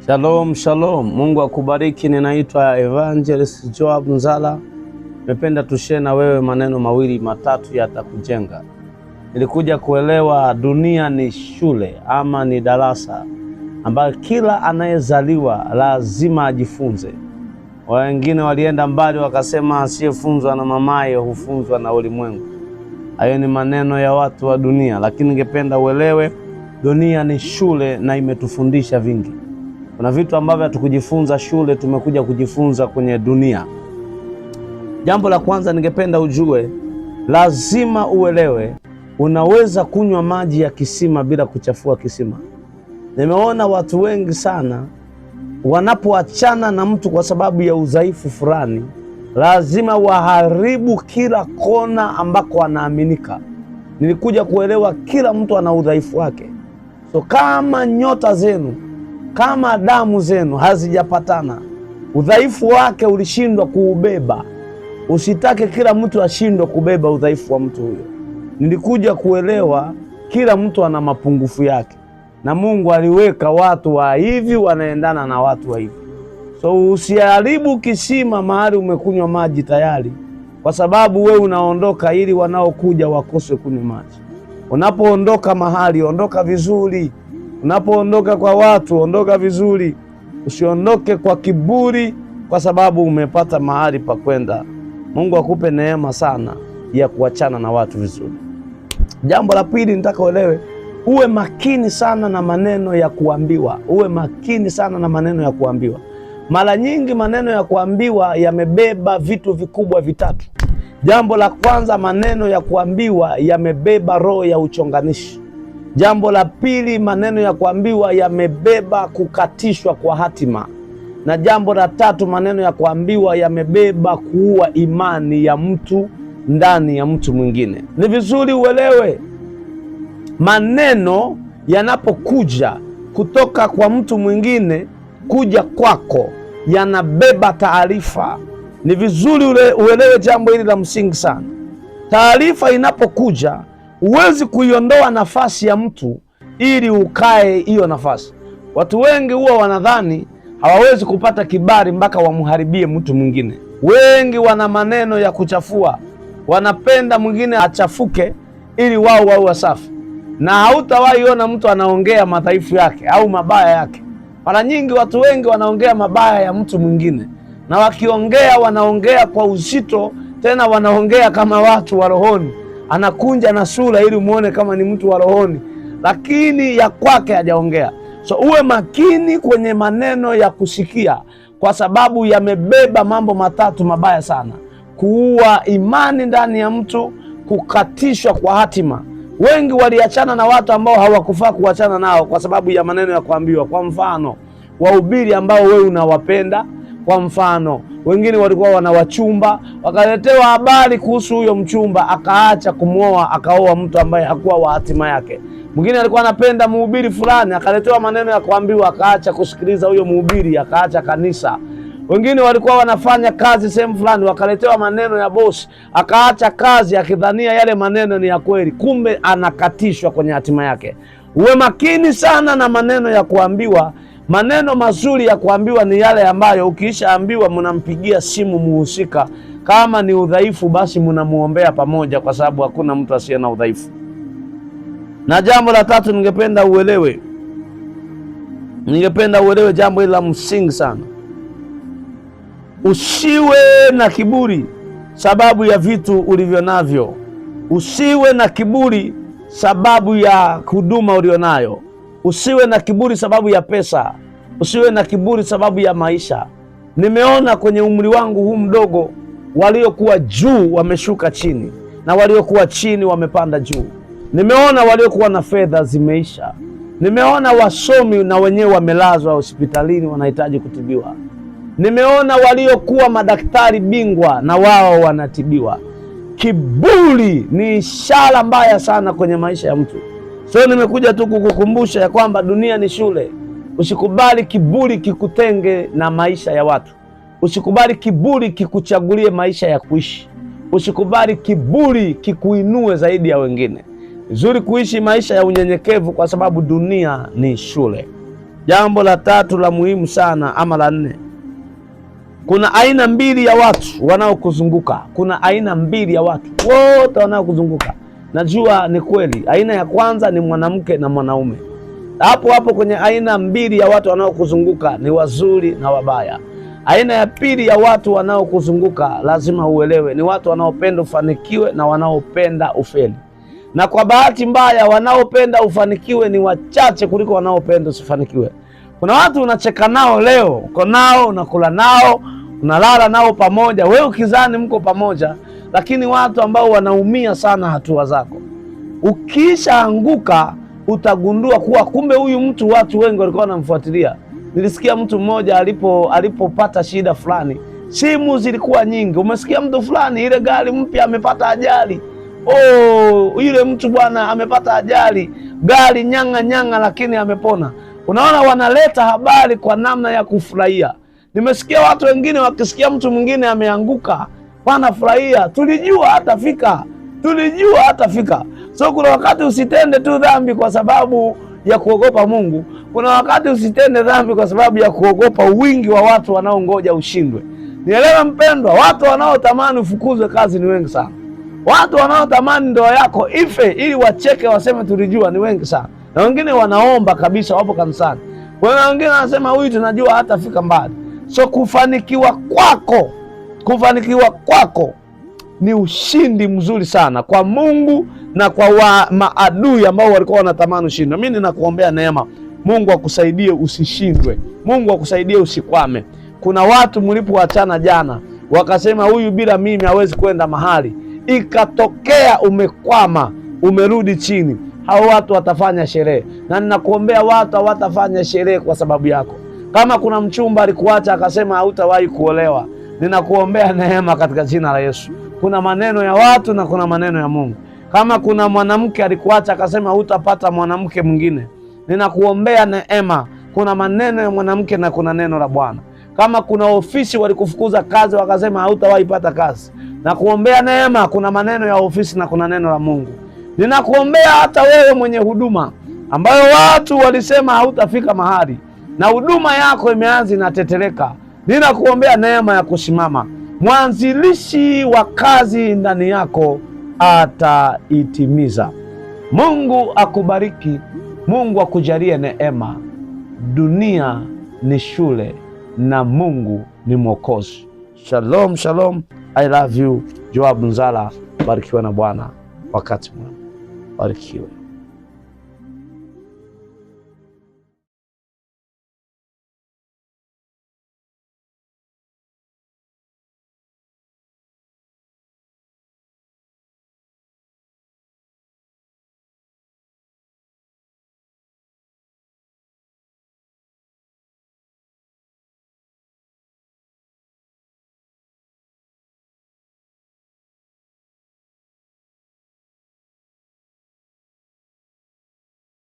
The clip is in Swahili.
Shalom, shalom. Mungu akubariki. Ninaitwa Evangelist Joab Nzala. Nimependa tushare na wewe maneno mawili matatu yatakujenga. Nilikuja kuelewa dunia ni shule ama ni darasa ambayo kila anayezaliwa lazima ajifunze. Wengine walienda mbali wakasema asiyefunzwa na mamaye hufunzwa na ulimwengu. Hayo ni maneno ya watu wa dunia, lakini ningependa uelewe dunia ni shule na imetufundisha vingi. Kuna vitu ambavyo hatukujifunza shule, tumekuja kujifunza kwenye dunia. Jambo la kwanza ningependa ujue, lazima uelewe, unaweza kunywa maji ya kisima bila kuchafua kisima. Nimeona watu wengi sana wanapoachana na mtu kwa sababu ya udhaifu fulani, lazima waharibu kila kona ambako anaaminika. Nilikuja kuelewa kila mtu ana udhaifu wake. So kama nyota zenu kama damu zenu hazijapatana, udhaifu wake ulishindwa kuubeba. Usitake kila mtu ashindwe kubeba udhaifu wa mtu huyo. Nilikuja kuelewa kila mtu ana mapungufu yake, na Mungu aliweka watu wa hivi wanaendana na watu wa hivi. So usiharibu kisima mahali umekunywa maji tayari, kwa sababu we unaondoka ili wanaokuja wakose kunywa maji. Unapoondoka mahali, ondoka vizuri. Unapoondoka kwa watu, ondoka vizuri, usiondoke kwa kiburi, kwa sababu umepata mahali pa kwenda. Mungu akupe neema sana ya kuachana na watu vizuri. Jambo la pili nitaka uelewe, uwe makini sana na maneno ya kuambiwa. Uwe makini sana na maneno ya kuambiwa. Mara nyingi maneno ya kuambiwa yamebeba vitu vikubwa vitatu. Jambo la kwanza, maneno ya kuambiwa yamebeba roho ya uchonganishi. Jambo la pili, maneno ya kuambiwa yamebeba kukatishwa kwa hatima, na jambo la tatu, maneno ya kuambiwa yamebeba kuua imani ya mtu ndani ya mtu mwingine. Ni vizuri uelewe, maneno yanapokuja kutoka kwa mtu mwingine kuja kwako yanabeba taarifa. Ni vizuri uelewe jambo hili la msingi sana. Taarifa inapokuja huwezi kuiondoa nafasi ya mtu ili ukae hiyo nafasi. Watu wengi huwa wanadhani hawawezi kupata kibali mpaka wamharibie mtu mwingine. Wengi wana maneno ya kuchafua, wanapenda mwingine achafuke ili wao wawe wasafi, na hautawahi ona mtu anaongea madhaifu yake au mabaya yake. Mara nyingi watu wengi wanaongea mabaya ya mtu mwingine, na wakiongea wanaongea kwa uzito, tena wanaongea kama watu wa rohoni anakunja na sura ili muone kama ni mtu wa rohoni, lakini ya kwake hajaongea. So uwe makini kwenye maneno ya kusikia, kwa sababu yamebeba mambo matatu mabaya sana: kuua imani ndani ya mtu, kukatishwa kwa hatima. Wengi waliachana na watu ambao hawakufaa kuachana nao kwa sababu ya maneno ya kuambiwa. Kwa mfano, wahubiri ambao wewe unawapenda kwa mfano, wengine walikuwa wana wachumba, wakaletewa habari kuhusu huyo mchumba, akaacha kumwoa, akaoa mtu ambaye hakuwa wa hatima yake. Mwingine alikuwa anapenda mhubiri fulani, akaletewa maneno ya kuambiwa, akaacha kusikiliza huyo mhubiri, akaacha kanisa. Wengine walikuwa wanafanya kazi sehemu fulani, wakaletewa maneno ya bosi, akaacha kazi akidhania yale maneno ni ya kweli, kumbe anakatishwa kwenye hatima yake. Uwe makini sana na maneno ya kuambiwa. Maneno mazuri ya kuambiwa ni yale ambayo ukiishaambiwa mnampigia simu muhusika. Kama ni udhaifu, basi mnamuombea pamoja, kwa sababu hakuna mtu asiye na udhaifu. Na jambo la tatu, ningependa uelewe, ningependa uelewe jambo hili la msingi sana. Usiwe na kiburi sababu ya vitu ulivyo navyo. Usiwe na kiburi sababu ya huduma ulionayo. Usiwe na kiburi sababu ya pesa, usiwe na kiburi sababu ya maisha. Nimeona kwenye umri wangu huu mdogo, waliokuwa juu wameshuka chini na waliokuwa chini wamepanda juu. Nimeona waliokuwa na fedha zimeisha. Nimeona wasomi na wenyewe wamelazwa hospitalini wanahitaji kutibiwa. Nimeona waliokuwa madaktari bingwa na wao wanatibiwa. Kiburi ni ishara mbaya sana kwenye maisha ya mtu. So nimekuja tu kukukumbusha ya kwamba dunia ni shule. Usikubali kiburi kikutenge na maisha ya watu. Usikubali kiburi kikuchagulie maisha ya kuishi. Usikubali kiburi kikuinue zaidi ya wengine. Vizuri kuishi maisha ya unyenyekevu, kwa sababu dunia ni shule. Jambo la tatu la muhimu sana, ama la nne, kuna aina mbili ya watu wanaokuzunguka. Kuna aina mbili ya watu wote wanaokuzunguka. Najua ni kweli. Aina ya kwanza ni mwanamke na mwanaume. Hapo hapo kwenye aina mbili ya watu wanaokuzunguka ni wazuri na wabaya. Aina ya pili ya watu wanaokuzunguka lazima uelewe, ni watu wanaopenda ufanikiwe na wanaopenda ufeli. Na kwa bahati mbaya, wanaopenda ufanikiwe ni wachache kuliko wanaopenda usifanikiwe. Kuna watu unacheka nao leo, uko nao, unakula nao, unalala nao pamoja, wewe ukizani mko pamoja, lakini watu ambao wanaumia sana hatua zako. Ukishaanguka utagundua kuwa kumbe huyu mtu watu wengi walikuwa wanamfuatilia. Nilisikia mtu mmoja alipopata shida fulani, simu zilikuwa nyingi. Umesikia mtu fulani, ile gari mpya amepata ajali. Oh, yule mtu bwana amepata ajali, gari nyang'a nyang'a, lakini amepona. Unaona, wanaleta habari kwa namna ya kufurahia. Nimesikia watu wengine wakisikia mtu mwingine ameanguka wanafurahia, tulijua hatafika, tulijua hatafika. So kuna wakati usitende tu dhambi kwa sababu ya kuogopa Mungu. Kuna wakati usitende dhambi kwa sababu ya kuogopa wingi wa watu wanaongoja ushindwe. Nielewe mpendwa, watu wanaotamani ufukuzwe kazi ni wengi sana. Watu wanaotamani ndoa yako ife ili wacheke waseme tulijua ni wengi sana, na wengine wanaomba kabisa, wapo kanisani. Kuna wengine wanasema huyu tunajua hatafika mbali. So kufanikiwa kwako ni ushindi mzuri sana kwa Mungu na kwa maadui ambao walikuwa wanatamani ushindwe. Mimi ninakuombea neema, Mungu akusaidie usishindwe, Mungu akusaidie usikwame. Kuna watu mlipoachana jana wakasema huyu bila mimi hawezi kwenda mahali, ikatokea umekwama, umerudi chini. Hao watu watafanya sherehe, na ninakuombea watu hawatafanya sherehe kwa sababu yako. Kama kuna mchumba alikuacha akasema hautawahi kuolewa, ninakuombea neema katika jina la Yesu. Kuna maneno ya watu na kuna maneno ya Mungu. Kama kuna mwanamke alikuacha akasema hutapata mwanamke mwingine, ninakuombea neema. Kuna maneno ya mwanamke na kuna neno la Bwana. Kama kuna ofisi walikufukuza kazi wakasema hautawahi pata kazi, nakuombea neema. Kuna maneno ya ofisi na kuna neno la Mungu. Ninakuombea hata wewe mwenye huduma ambayo watu walisema hautafika mahali na huduma yako imeanza inateteleka, ninakuombea neema ya kusimama. Mwanzilishi wa kazi ndani yako ataitimiza. Mungu akubariki, Mungu akujalie neema. Dunia ni shule na Mungu ni Mwokozi. Shalom, shalom. I love you. Joab Nzala, barikiwa na Bwana. Wakati mwema, barikiwe.